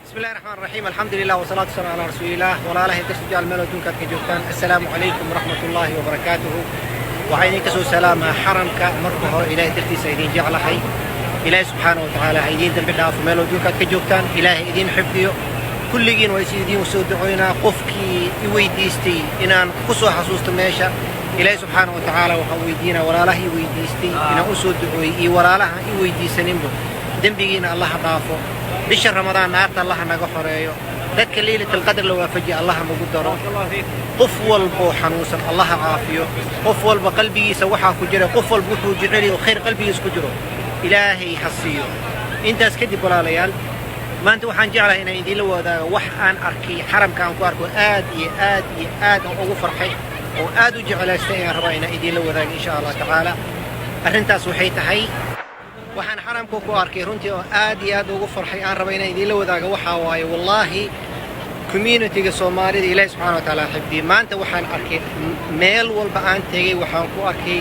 بسم الله الرحمن الرحيم، الحمد لله والصلاة والسلام على رسول الله. Walaalahay dadka jecel, meel adduunka aad ka joogtaan, assalaamu calaykum waraxmat ullaahi wabarakaatuhu. Waxaa idinka soo salaamaa xaramka. Marka hore, Ilaahay dartiisa idin jeclahay. Ilaahay subxaana wa tacaala ha idiin dembi dhaafo. Meel adduunka aad ka joogtaan, Ilaahay idiin xifdiyo kulligiin. Waa is idiin soo ducoynaa. Qofkii i weydiistay inaan ku soo xasuusto meesha, Ilaahay subxaana wa tacaala waxaan weydiinaa, walaalaha i weydiistay inaan u soo ducooyey iyo walaalaha i weydiisaninba, dembigiina Allaha dhaafo. Bisha Ramadaan naarta Allaha naga xoreeyo. Dadka Leylat Alqadr la waafajiya Allaha nagu daro. Qof walboo xanuunsan Allaha caafiyo. Qof walba qalbigiisa waxaa ku jira, qof walba wuxuu jecel yahay oo khayr qalbigiisa ku jiro, Ilaahay ha siiyo. Intaas kadib, walaalayaal, maanta waxaan jeclahay inaan idiinla wadaago wax aan arkay xaramka, aan ku arko, aad iyo aad iyo aad aan ugu farxay oo aad u jeclaystay ayaan rabaa inaan idiinla wadaago, insha Allah tacaala. Arrintaas waxay tahay waxaan xaramka ku arkay runtii oo aad iyo aad ugu farxay, aan raba inaan idiinla wadaago. Waxaa waaye, wallaahi, community-ga Soomaalida Ilaahi subxana wa tacaala xifdiyey. Maanta waxaan arkay, meel walba aan tegey waxaan ku arkay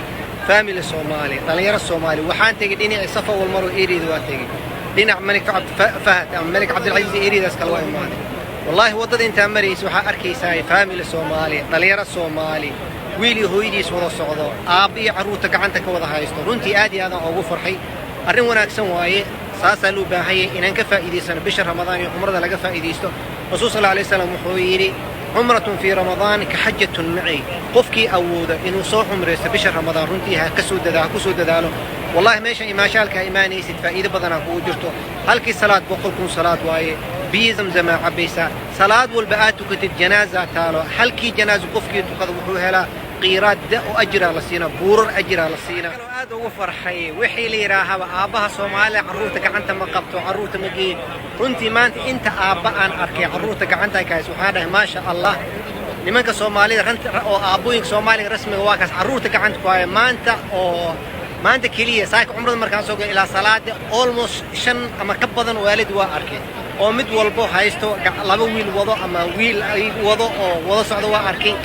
family Soomaali, dhallinyaro Soomaali. Waxaan tegey dhinacii Safa Walmarwa area-da, waa tegey dhinac Malik Fahad ama Malik Cabdilcasiis area-daas kale waa imaaday. Wallaahi, waddada intaa maraysa waxaa arkaysaa family Soomaali, dhallinyaro Soomaali, wiil iyo hooyadiis wada socdo, aabba iyo carruurta gacanta ka wada haysto. Runtii aad iyo aadaan ugu farxay. Arrin wanaagsan waaye. Saasaa loo baahanyay inaan ka faa'iidaysano bisha Ramadaan iyo cumrada laga faa'iidaysto. Rasuul sal alay slam wuxuu yidhi: "عمرة في رمضان كحجة معي." Qofkii awooda inuu soo cumraysto bisha Ramadaan, runtii ha kasoo ha ku soo dadaalo. Wallahi, meesha imaashaalka ha imaanaysid, faa'iido badanaa kugu jirto. Halkii salaad 100,000 salaad waaye. Biyo Zamzamaa cabbaysaa. Salaad walba aad tukatid janaaza taalo. Halkii janaaza qofkii tukada wuxuu helaa qiiraad da oo ajiraa la siinaa, buurar ajiraa la siinaa. Aad ugu farxay wixii la yidhaahaba aabbaha Soomaalida carruurta gacanta ma qabto, carruurta ma geeyo. Runtii maanta inta aabba aan arkay carruurta gacanta ka hayso, waxaan dhahay: "Maasha Allah, nimanka Soomaalida oo aabbooyinka Soomaaliga rasmiga waa kaas, carruurta gacanta ku haya." Maanta oo maanta keliya saaka cumrada markaan soo galay ilaa salaada, almost shan ama ka badan waalid waa arkay oo mid walbo haysto laba wiil wado ama wiil wado oo wada socdo waa arkay.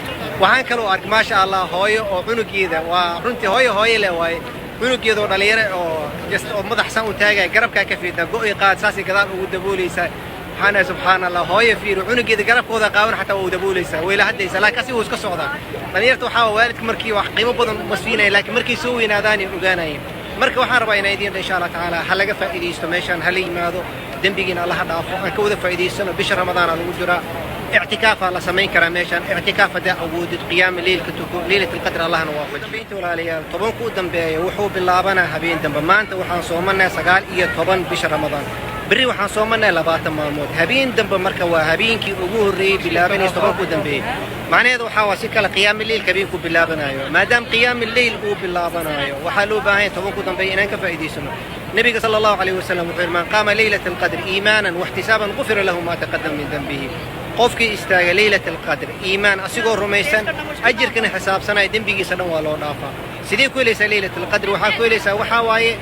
Waxaan kaloo arkay, maasha Allah, hooyo oo cunugeeda, waa runtii hooyo hooyo leh waaye, cunugeeda oo dhalinyaro oo just oo madaxsan u taagaya garabkaa ka fiidna, go'i qaad saasay gadaal ugu daboolaysaa. Waxaan dhahay: "Subxaan Allah, hooyo fiiro, cunugeeda garabkooda qaawan xataa waa u daboolaysaa, wayla hadlaysaa, laakiin asiga wuu iska socdaa." Dhalinyarta waxaa waalidka markii wax qiimo badan ma siinaya, laakiin markay soo weynaadaan ay ogaanayeen. Marka waxaan rabaa inaan idiin, insha Allah tacaala, ha laga faa'iidaysto meeshaan, ha la yimaado. Dembigiina Allaha dhaafo. Aan ka wada faa'iidaysano. Bisha Ramadaana lagu jiraa, ictikaafaa la samayn karaa meeshaan. Ictikaaf haddaa awoodid, qiyaama leylka tuko, Leylat Alqadr Allahna waafajiyo. Dambeynta, walaalayaal, 10-ka u dambeeya wuxuu bilaabanaa habeen dambe. Maanta waxaan soomanaa 19 bisha Ramadaan. Berri waxaan soomanaa 20 maalmood. Habeen dambe marka waa habeenkii ugu horreeyey bilaabanaysa 10-ka u dambeeyey. Macnaheedu waxaa waa si kale, qiyaama leylka habeenku bilaabanayo. Maadaama qiyaama leyl uu bilaabanayo, waxaa loo baahan yahay 10-ku dambeeya inaan ka faa'iidaysano. Nabiga sala Allahu calayhi wasalam wuxuu yidhi: "من قام ليلة القدر إيمانا واحتسابا غفر له ما تقدم من ذنبه." Qofkii istaaga Leylat Alqadr iimaan asigoo rumaysan, ajirkana xisaabsanaya, dembigiisa dhan waa loo dhaafaa. Sidee ku helaysaa Leylat Alqadr? Waxaa ku helaysaa, waxaa waaye,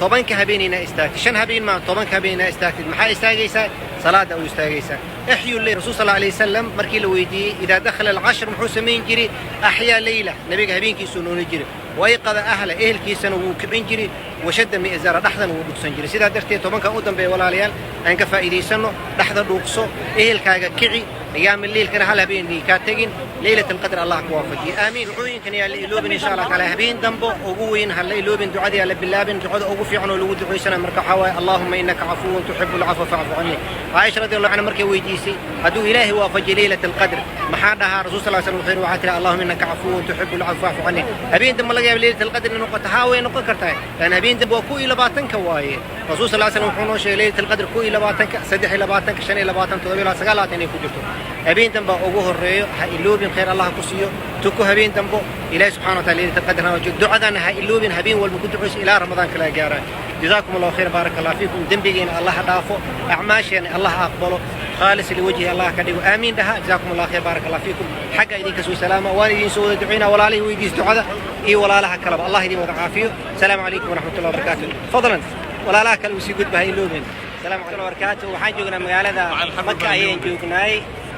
10-ka habeen inaa istaagtid. Shan habeen maa, 10-ka habeen inaa istaagtid. Maxaa istaagaysaa? Salaada u istaagaysaa. أحيوا الليل. Rasuul sal alay wasalam markii la weydiiyey إذا دخل العشر muxuu samayn jiray? أحيا ليله. Nabiga habeenkiisuu nooli jiray. وأيقظ أهله, ehelkiisana wuu kicin jiray. وشد مئزره, dhexdana wuu dhugsan jiray. Sidaa darteed 10-kan u dambeeya, walaalayaal, aan ka faa'iidaysanno. Dhexda dhuuqso, ehelkaaga kici, qiyaama leylkana hal habeenii kaa tegin. Leylat Alqadr Allah ku waafajiye, aamiin. Ducooyinkan yaa la iloobin, insha Allah taala. Habeen dambo ugu weyn ha la iloobin. Ducadii yaa la bilaabin. Ducada ugu fiican oo lagu ducaysana marka waxaa waaye: "اللهم إنك عفو تحب العفو فاعف عني." Caaisha radi Allahu canha markay weydiisay hadduu Ilaahay waafajiyo Leylat Alqadr maxaa dhahaa, Rasuul sal slam wuxuu yidhi: "Waxaa tiri: اللهم إنك عفو تحب العفو فاعف عني." Habeen dambe laga yaaba Leylat Alqadr inay noqoto. Haa, way noqon kartaa, lan habeen dambe waa 21-ka waaye. Rasuul sal slam wuxuu noo sheegay Leylat Alqadr 21-ka, 23-ka, 25, 27, 29 inay ku jirto. Habeen dambe ugu horreeyo ha iloobin. Khayr Allah ku siiyo. Tuko habeen dambo. Ilahi subxana wa taala Leylat Alqadr ha waajiyo. Ducadana ha iloobin. Habeen walba ku ducayso ilaa Ramadaan kala gaaraan. جزاكم الله خير، بارك الله فيكم. Dembigeena Allah dhaafo, acmaasheena Allah aqbalo, خالص لوجهه Allah ka dhigo. Aamiin dhaha. جزاكم الله خير، بارك الله فيكم. Xagga idinka soo salaama, waan idin soo wada ducaynaa. Walaalihii weydiis ducada iyo walaalaha kaleba, Allah idin wada caafiyo. Asalaamu calaykum waraxmat ullahi wabarakaatu. Fadlan, walaalaha kale uu sii gudba, ha iloobin. Asalaamu calaykum wabarakaatu. Waxaan joognaa magaalada Maka ayaan joognaay.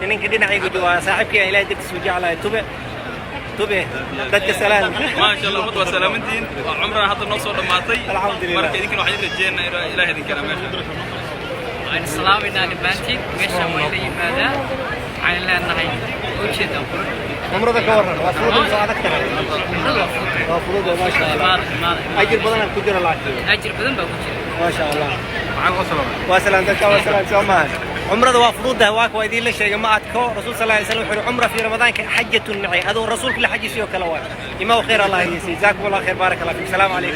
Ninka dhinacayga jooga waa saaxiibkii aan Ilahay dartiis u jeclahay, Tube. Tube, dadka salaam. Maasha Allah, ummadda waa salaamantihiin. Waa cumrana hadda noo soo dhammaatay. Alxamdulillah. Marka idinkana waxaan idin rajeynaa inuu Ilaah idin keenaa meesha. Waan salaaminaa dhammaantiin. Meeshaan waa ila yimaadaa. Waxaan leenahay ujeedaa qurux. Cumrada ka waran, waa fudud soo adag tahay? Cumrada waa fudud. Waa fudud, maasha Allah. Imaada, imaada, imaada. Ajir badan ku jira laakiin. Ajir badan baa ku jira. Maasha Allah. Waa salaam, dadka waa salaam, soo maahan? Cumrada waa fududahay, waa kuwa idiin la sheegay, ma adko. Rasuul صلى الله عليه وسلم wuxuu cumra في ramadaanka حجة معي, adoo rasuulka la xajisiyo kale waa imaa. Khayr Allah idin siiyo. جزاكم الله خير, بارك الله فيك, السلام عليكم.